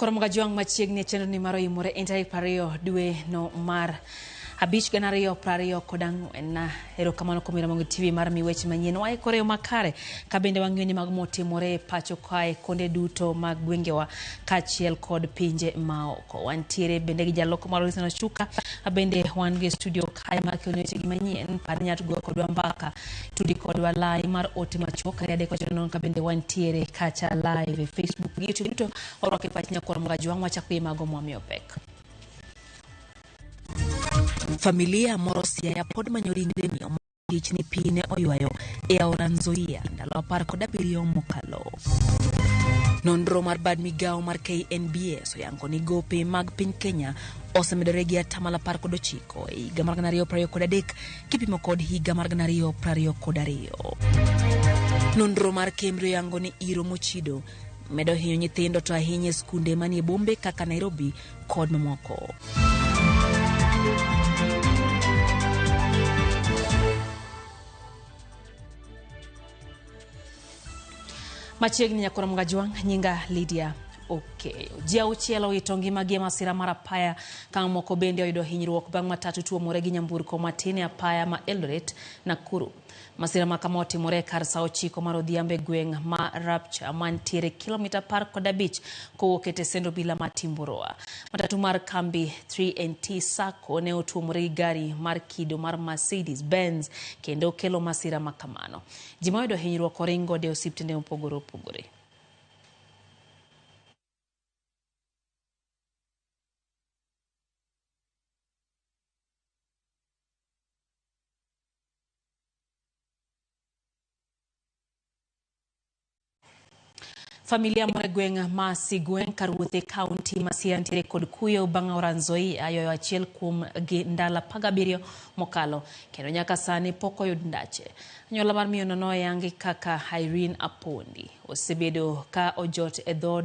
Nyakoro Mgajwang' machiegni e chenro ni mar oimore en tarik 20 dwe no mar 5 2024. Erokamano kuom Ramogi TV mar mi weche manyien. Waikore yo makare ka bende wang'iyo ni mago motimore e pacho kae kuonde duto mag gwengewa kaachiel kod pinje maoko. Wantiere bende gi jaloko mar Wilson Ochuka, bende wan gi studio kae mar keloni wechegi manyien. Par ni nyalo goyo kodwa mbaka, tudi kodwa lai mar ote machuok 3 ka bende wantiere kacha live e Facebook gi YouTube duto. Warwako e pach nyakwar Mgajwang' wachako gi mago mwamiyo pek. Familia moro Siaya pod manyo ringre miyo tich ni pi ne oywayo e aora Nzoia ndalo 17 mokalo. Nonro mar bad migawo mar KNBS oyango ni gope mag piny Kenya osemedore gi atamalo 19 e higa mar 2023 kipimo kod higa mar 2022. Nonro mar KEMRI oyango ni iro mochido medo hinyo nyithindo to ahinya e skunde manie bombe kaka Nairobi kod mamoko. Machiegni nyakoro Mgajwang', nyinga Lydia Okeyo. Ji auchiel owito ngimagi e masira mar apaya ka moko bende oyudo hinyruok bang' matatu tuomore gi nyamburko matin e apaya ma Eldoret, Nakuru. Masira ma kama otimore kar saa 9 mar odhiambo e gweng' ma Rapcha mantiere kilomita 15 kowuok e tesend obila ma Timboroa. Matatu mar kambi 3NT Sacco ne otuomore gi gari mar kido mar Mercedes Benz kendo kelo masira ma kamano. Ji ma oyudo hinyruok oring godo e osiptende mopogore opogore. Familia moro e gweng' ma Sigweng' kar wuoth e kaunti ma Siaya nitiere kod kuyo bang' aora Nzoia ywayo achiel kuom gi ndalo 17 mokalo kendo nyaka sani pok oyud ndache. Anyuola mar miyono noyangi kaka Irene Apondi osebedo ka ojot e dho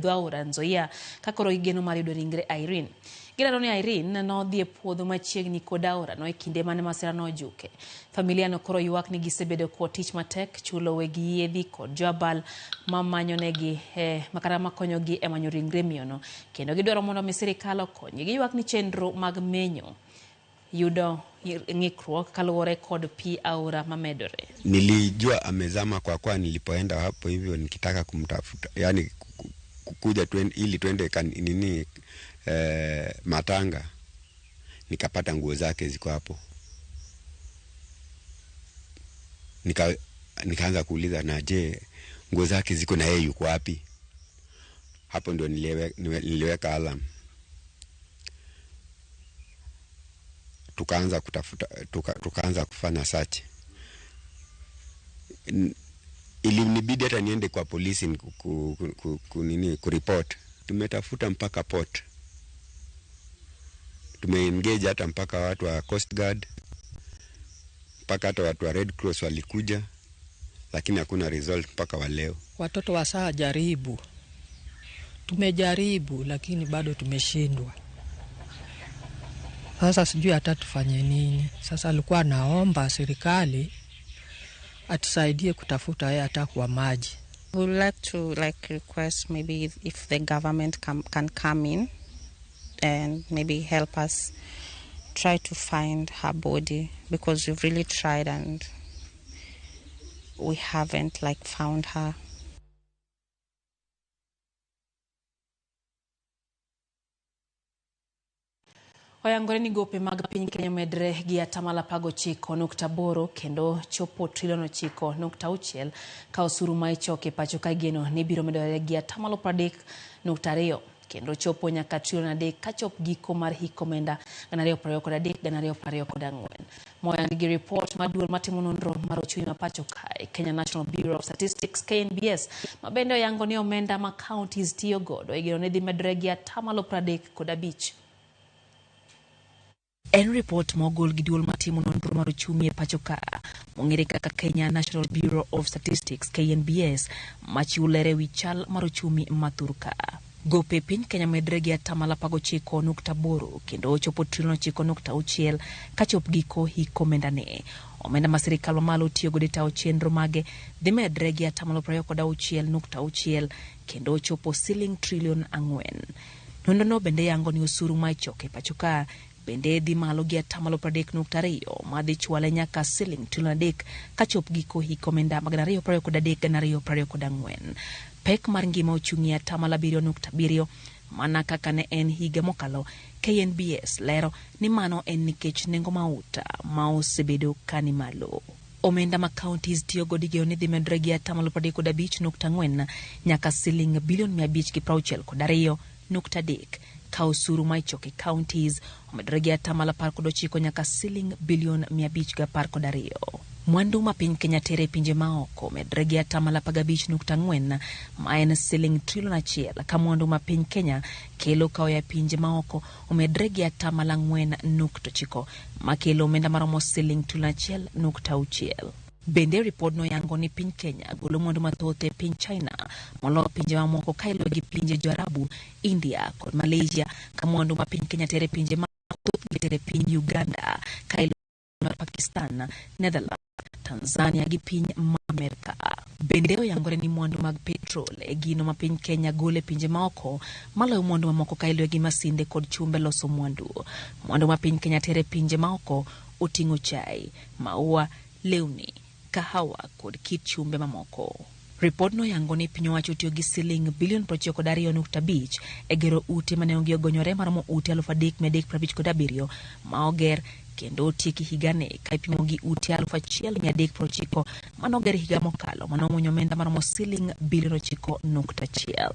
aora Nzoia ka koro gigeno mar yudo ringre Irene. Gilero ni Irene nodhi e puodho machiegni kod aorano e kinde mane masira nojuke. Familia no koro ywak ni gisebedo kod tich matek chulo weg yiedhi kod joabal mamanyonegi makata makonyogi e manyo ringre miyono kendo gidwaro mondo mi sirikal okonygi. Giywak ni chenro mag menyo yudo ng'ikruok kaluwore kod pi aora mamedore. Nilijua amezama kwa kuwa nilipoenda hapo hivyo nikitaka kumtafuta, yani kuja ili twende nini matanga, nikapata nguo zake ziko hapo. Nikaanza kuuliza na je, nguo zake ziko na yeye yuko wapi? Hapo ndio niliweka alarm. Tukaanza kutafuta, tukaanza kufanya search. Ilinibidi hata niende kwa polisi kureport. Tumetafuta mpaka port. Tumeengage hata mpaka watu wa Coast Guard, mpaka hata watu wa Red Cross walikuja, lakini hakuna result mpaka wa leo. Watoto wa saa jaribu. Tumejaribu lakini bado tumeshindwa. Sasa sijui hata tufanye nini. Sasa alikuwa anaomba serikali atusaidie kutafuta yeye hata kwa maji. We would like to request maybe if the government can come in and maybe help us try to find her body, because we've really tried and we haven't found her. Oyangore ni gope mag piny Kenya medre gi atamalo 19.8 kendo chopo trilion 9.6 ka osuru ma ichoko e pacho ka igeno ni biro medore gi atamalo 30.2 kendo chopo nyaka trilion 3 kachop giko mar hik omenda 2023 2024. Moyangi gi report mar duol matimo nonro mar ochumi ma pacho kae Kenya National Bureau of Statistics KNBS ma bende oyango ni omenda ma counties tiyo godo igeno ni dhi medore gi atamalo 35. En report mogol gi duol matimo nonro mar ochumi e pacho ka mong'ere kaka Kenya National Bureau of Statistics KNBS machiwo ler ewi chal mar ochumi ma thur ka. Gope piny Kenya medre gi 19.8% kendo ochopo trilion 9.6 kachop giko hik omenda ne. Omenda ma sirikal mamalo tiyo godo e tayo chenro mage dhi medre gi 26.6% kendo ochopo siling trilion 4. Nonrono bende yango ni osuru ma ichoko e pacho ka bende dhi malo gi 30.2% madhi chwale nyaka siling trilion 3 kachop giko hik omenda mag 2023-2024. Pek mar ngima ochung' e 7.7% mana kaka ne en higa mokalo. KNBS lero ni mano en nikech nengo mauta ma osebedo ka ni malo. Omenda ma counties tiyo godo igeno ni dhi medre gi 35.4% nyaka siling bilion 562.3 ka osuru ma ichoko e counties omedore gi 19% nyaka siling bilion 512. Mwandu ma piny Kenya tere e pinje maoko omedore gi 15.4% ma en siling trilion 1 ka mwandu ma piny Kenya kelo ka oya e pinje maoko omedore gi 4.9% makelo omenda maromo siling trilion 1.6. Bende ripodno yango ni piny Kenya golo mwandu mathoth e piny China moloyo pinje mamoko ka iluwe gi pinje Joarabu, India kod Malaysia ka mwandu ma piny Kenya tere pinje maoko thothgi tere piny Uganda ka iluwe mar Pakistan, Netherlands, Tanzania gi piny Amerka. Bende oyangore ni mwandu mag petrol e gino ma piny Kenya golo e pinje maoko maloyo mwandu mamoko ka iluwe gi masinde kod chumbe loso mwandu. Mwandu ma piny Kenya tere pinje maoko oting'o chai, maua, lewni, kahawa kod kit chumbe mamoko. Ripodno yango ni piny owacho otiyo gi siling bilion 92.5 e gero ute ma nengogi ogonyore maromo ute 3,357 ma oger kendo otieki higani ka ipimo gi ute 1,390 manoger higa mokalo manomuonyo omenda maromo siling bilion 9.1.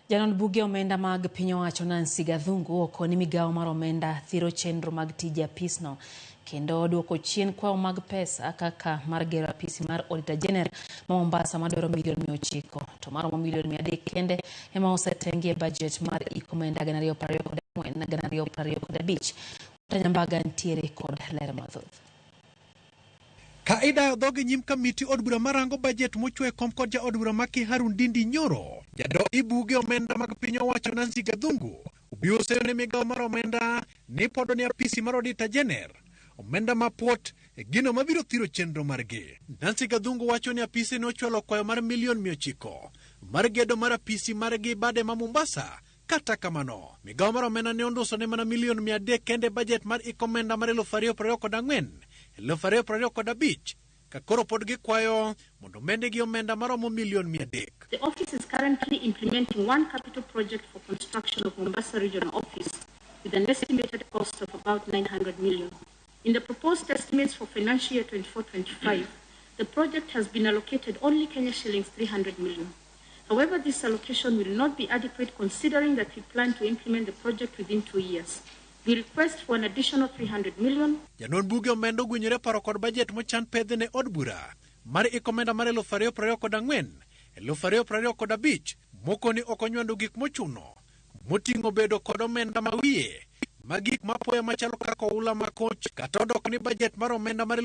Janon buge omenda mag piny owacho Nancy Gathungu okoni migawo mar omenda thiro chenro mag tije apisno kendo duoko chien kwayo mag pesa kaka mar gero apisi mar Auditor General ma Mombasa madwaro milion 900 to maromo milion 300 kende ema osetengi e budget mar hik omenda 2024-2025. Nyambaga ntiere kod ler mathoth. Ka idayo dhogi nyim kamiti od bura marango bajet mochwe kom kod jaod bura ma Kiharu Ndindi Nyoro, jado ibuge omenda mag piny owacho Nancy Gathungu obiro seyo ne migawo mar omenda ni podo ne apisi mar Auditor General omenda ma pot e gino mabiro thiro chenro margi. Nancy Gathungu wacho ni apisi ne ochwalo kwayo mar milion 900 mar gedo mar apisi margi bade ma Mombasa. Kata kamano, migawo mar omenda ne onduso ne mana milion 300 kende bajet mar iko omenda mar 2024 2025 ka koro pod gikwayo mondo omendgi omenda maromo milion 300. The office is currently implementing one capital project for construction of Mombasa Regional Office with an estimated cost of about 900 million. In the proposed estimates for financial year 24-25, the project has been allocated only Kenya shillings 300 million. However, this allocation will not be adequate considering that we plan to implement the project within 2 years. We request for an additional 300 million. Janon buge omenda ogwenyore paro kod bajet mochan pedhe ne od bura mar iko omenda mar 2024 2025 mokoni ok onywando gik mochuno moting'o bedo kod omenda ma wiye ma gik mapoya machalo kaka oula makoch kata odok ni bajet mar omenda mar